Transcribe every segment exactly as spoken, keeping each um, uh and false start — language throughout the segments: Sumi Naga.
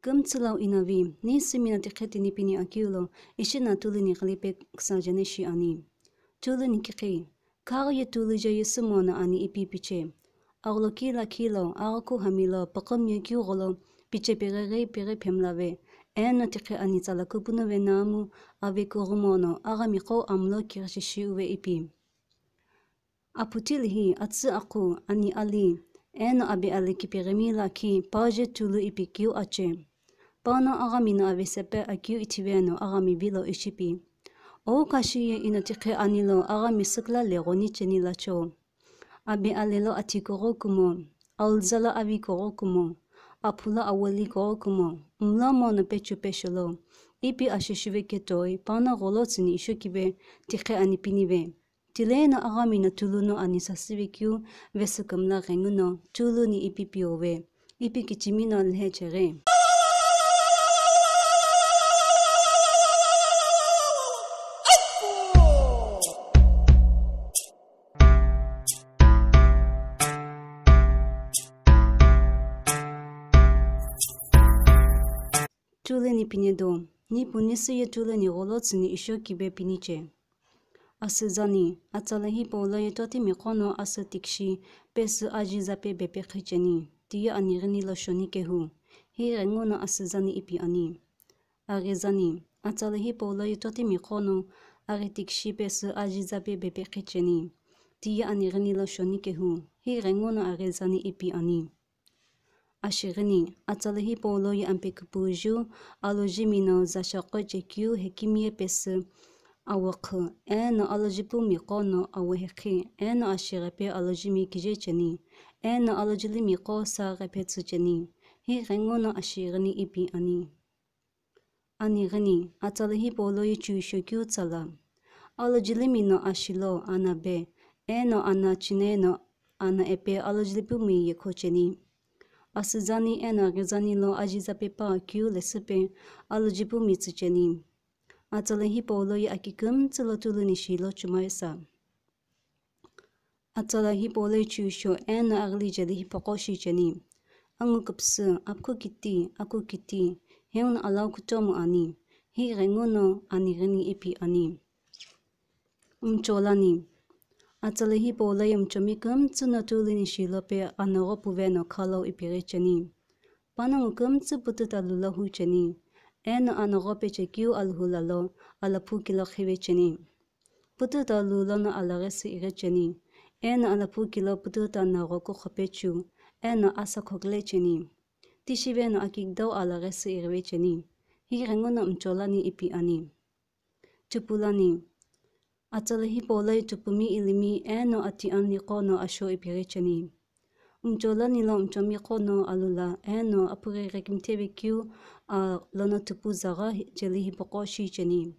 Kümtsü lau inavi, ni sümino tikhe tini pini akeu lo, ishi no tulu ni ghili pe küsa jene shi ani. Tulu ni kikhi, khaghi ye tulu je ye sümo no ani ipi piche. Agholo ki lakhi lo, agha kuhami lo, püqüm ye keu gholo, piche peghe ghi peghe phemlave, eno tikhe ani tsala kupuno ve namu, ave kughumo no, aghami qo amlo kighi shishi uve ipi. Aphuthili hi atsü akhu ani ali, eno abe ali kipeghemi lakhi paje tulu ipi keu ache. Pano aghami no avesepe akeu ithiveno aghami vilo ishipi. O kashi ye ino tikhe ani lo aghami sükla leghoni cheni lacho. Abe ali lo athi kugho kumo, alza lo avi kugho kumo, aphu lo awoli kugho kumo, mlo mo no pechu pesho lo, ipi ashishive ketoi, pano gholo tsüni ishokive, tikhe ani pinive. Tileno aghami no tulu no ani sasüve keu, vesü kümla ghenguno, tulu ni ipi piove, ipi kichimi no lhe cheghe. Tulu ni pine do, ni puni sü ye tulu ni gholo tsüni ishokive piniche. Asüzani, atsala hipau lo ye totimi qo no asü tikshi pesü ajiza pe bepe khicheni, tiye ani ghini lo shoni kehu, hi ghenguno asüzani ipi ani. Aghizani, atsala hipau lo ye totimi qo no aghi tikshi pesü ajiza pe bepe khicheni, tiye ani ghini lo shoni kehu, hi ghenguno aghizani ipi ani. Ashighini, atsala hipau lo ye ampe küpüju, alojimi no zashaqo chekeu hekimi ye pesü awakhu, eno alojipumi qo no awo hekhi, eno ashighi pe alojimi kije cheni, eno alojilimi qo sa ghi pe tsü cheni, hi ghenguno ashighini ipi ani. Ani ghini, atsala hipau lo ye chuisho keu tsala. Alojilimi no ashilo ana be, eno ana chine no ana epe alojilipumi ye kho cheni. Asüzani eno aghizani lo ajiza pe pa keu lesü pe alojipumi tsü cheni. Atsala hipau lo ye aki kümtsü lo tulu ni shilo chumai sa. Atsala hipau lo ye chuisho eno aghili jeli hipaqo shi cheni. Angu küpsü, apkhu kiti, aku kiti, hengno alau kutomo ani, hi ghenguno ani ghini ipi ani. Umcholani. Atsala hipau lo ye umchomi kümtsü no tulu ni shilo pe anogho puve no khalo ipighi cheni. Panongu kümtsü pututa lulo hu cheni, eno anogho pe chekeu alhula lo alaphu kilo khive cheni. Pututa lulo no alaghi sü ighi cheni, eno alaphu kilo pututa nagho kukhope chu, eno asa khokle cheni. Tishive no akigdau alaghi sü ighive cheni, hi ghenguno umcholani ipi ani. Chupulani. Atsala hipau lo ye chupumi ilimi eno ati ani qo no asho ipighi cheni. Umcholani lo umchomi qo no alula eno apughi ghekimtheve keu a lono tupu zagha jeli hipaqo shi cheni.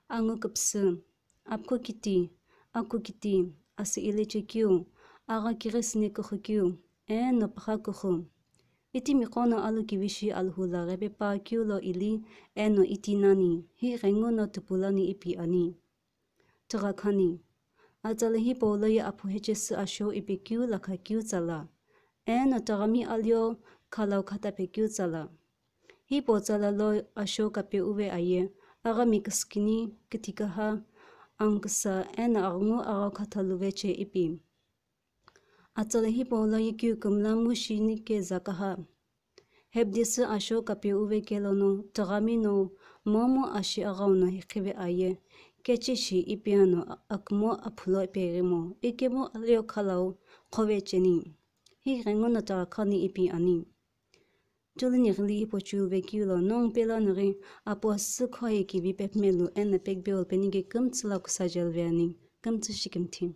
Angu küpsü, apkhu kiti, aku kiti, asü ile chekeu, agha kighi sine kukhu keu, eno pagha kukhu. Itimi qo no alu kivishi alhula ghipe pa keu lo ili, eno iti nani, hi ghenguno tupulani ipi ani. Tighakhani. Atsala hipau lo ye aphu hechesü asho ipi keu lakha keu tsala, eno tighami alio khalau khata pe keu tsala. Hipau tsala lo asho kape uve aye, aghami küskini, kithikaha, angküsa, eno aghengu aghaukha thaluve che ipi. Atsala hipau lo ye keu kümla mu shini keza kaha. Hepdesü asho kape uve kelo no, tighami no, momu ashi aghau no hikhive aye, keche shi ipi ano akümo aphulo ipeghimo, ikemu alio khalau khove cheni. Hi ghenguno tighakhani ipi ani. Tulu ni ghili hipau chuve keu lo, nongu pelo no ghi apu asü khoye kivi pepmelu eno pekbeu penike kümtsü lo kusa jelive ani, kümtsü shikimthi.